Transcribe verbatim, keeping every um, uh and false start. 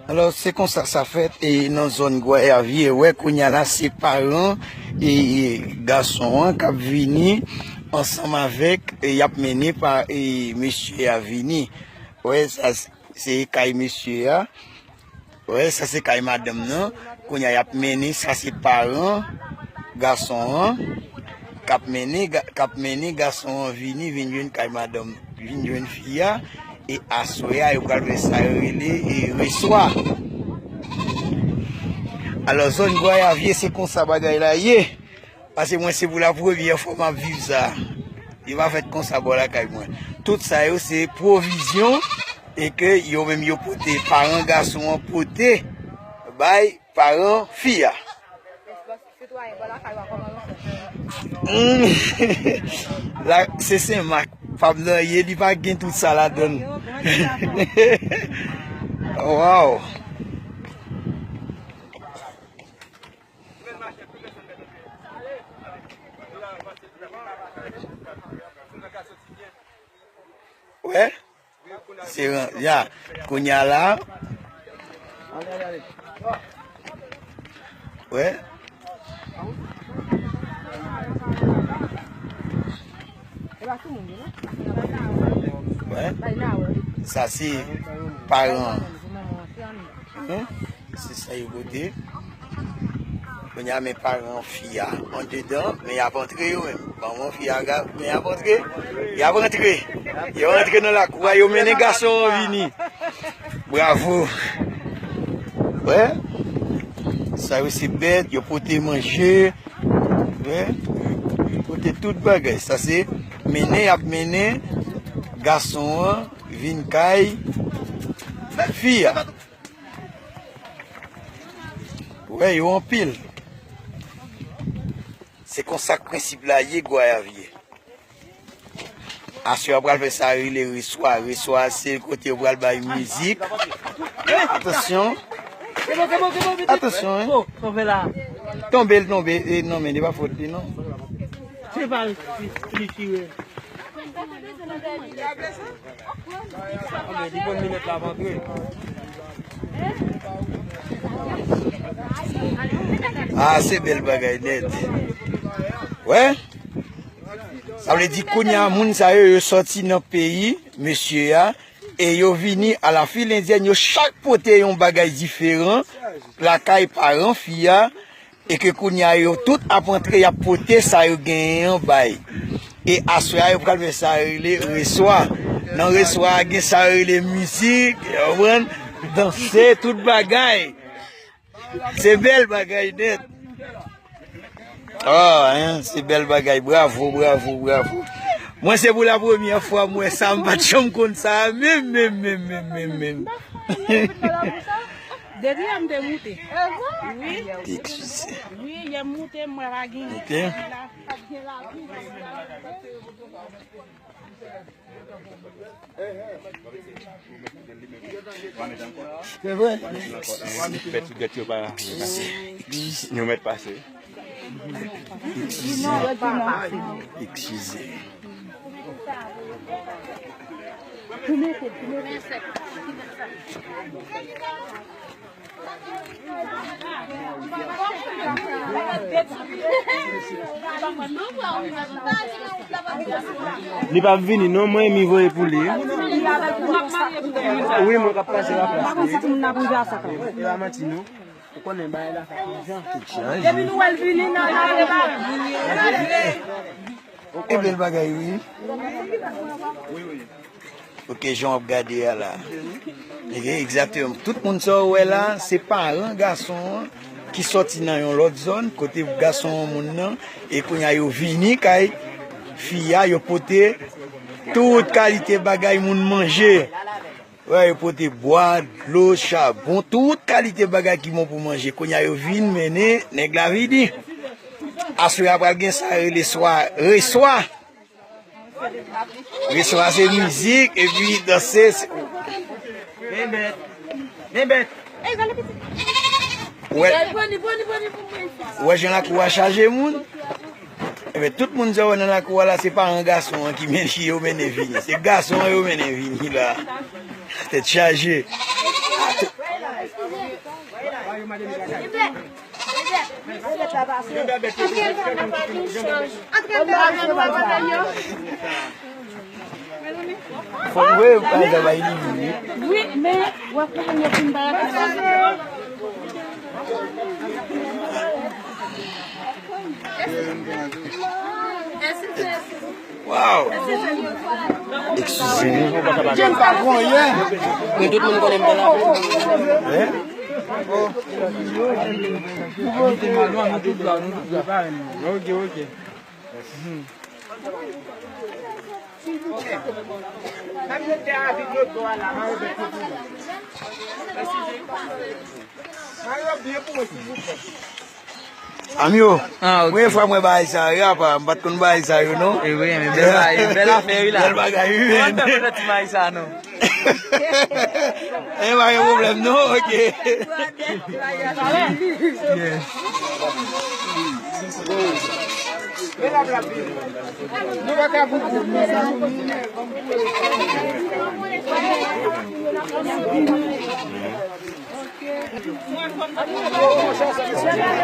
Alò, se konsa sa fèt, e nan zòn Gwayavye, wè, kounye a la, se paran e, e gason an k ap vini ansanm avèk, e y ap mennen pa, e mesye a vini. Wè, sa s- se kay mesye a. Wè, sa se kay madanm nan. Kounye a, y ap mennen, sa se paran gason an k ap mennen, ga- k ap mennen gason an vini, vin jwenn kay madanm, vin jwenn fi a. E aswè a, yo pral fè sa yo rele e reswa. Alò, zòn Gwayavye, se konsa bagay la ye. Paske mwen, se pou la premyè fwa m ap viv sa. Li pa fèt konsa bò lakay mwen. Tout sa yo, se pwovizyon e ke yo menm yo pote, paran gason an pote bay paran fi a. Hmm. La, se Sen Mak. Fab nan ye, li pa gen tout sa ladann. Waw. Wè? Se ran- ya, kounye a la. Wè? Wè? Sa se paran. Hmm? Se sa yo pote. Kounye a, men paran fi a andedan, men y ap antre yo menm. Manman fi a, ga- men y ap antre. Y ap antre. Yo antre nan lakou a, yo mennen gason an vini. Bravo. Wè. Sa yo se bèt, yo pote manje. Wè. Yo pote tout bagay. Sa se mennen, y ap mennen gason an vin kay fi a. Wè, yo anpil. Se konsa k prensip la ye, Gwayavye. Aswè a pral fè sa rele reswa. Reswa se kote yo pral bay mizik. Atansyon. Atansyon, hein. Tonbe l tonbe, e, non, men li pa fòt li, non. Se pa li tire. Ah, se bèl bagay nèt. Wè? Sa vle di kounye a moun sa yo, yo sòti nan peyi mesye a, e yo vini a la fil endyèn, yo chak pote yon bagay diferan lakay paran fi a, e ke kounye a yo tout ap antre, y ap pote sa yo genyen an bay. E aswè a, yo pral fè sa yo rele reswa. Nan reswa a, gen sa yo rele mizik, yo konprann, danse, tout bagay. Se bèl bagay nèt. Ah, hein, se bèl bagay. Bravo, bravo, bravo. Mwen, se pou la premyè fwa m wè sa, m pa t janm konn sa menm, menm, menm, menm, menm, menm. Depi yè m te moute. Wi. Eskize. Wi, yè m moute, m wè pa gen. Ok. La, pa t gen lavi. Se vre? Fè ti dèt yo pa. Nou mèt pase. Eskize. Eskize. Li p ap vini non, mwen mi voye pou li. Wi, mwen k ap pase la plas li. E pa manti non. Ou konnen bagay la fè konjan. Depi nou wè l vini nan la. E bèl bagay, wi. Ok, jan w ap gade a la. Ok, egzakteman. Tout moun sa w wè la, se paran gason an ki sòti nan yon lòt zòn, kote gason an moun nan, e kounye a yo vini kay fi a, yo pote tout kalite bagay moun manje. Wè, yo pote bwa, dlo, chabon, tout kalite bagay ki bon pou manje. Kounye a yo vin mennen nèg la vini. Aswè a pral gen sa yo rele swa, reswa. Reswa se mizik, epi danse. Se- Men bèt. Men bèt. Wè, wè jan lakou a chaje moun. Ebyen, tout moun sa w wè nan lakou a la, se paran gason an ki mennen yo mennen vini. Se gason an yo mennen vini la. Tèt chaje. Fò n wè, pa egzanp, a elimine. Wi, men, w ap konprann yo fin bay atis. Waw! Eskize m. Jen pa konyen. Men tout moun konnen m pa la. Hein? Ok, ok. Anmyo, premye fwa mwen bagay sa yo, apa, m pa t konn bagay sa yo, non. E wi, men bèl bagay, bèl afè, wi, la. Bèl bagay, wi, men. Mwen fè ti bagay sa, non. E pa gen pwoblèm, non, ok. Yes.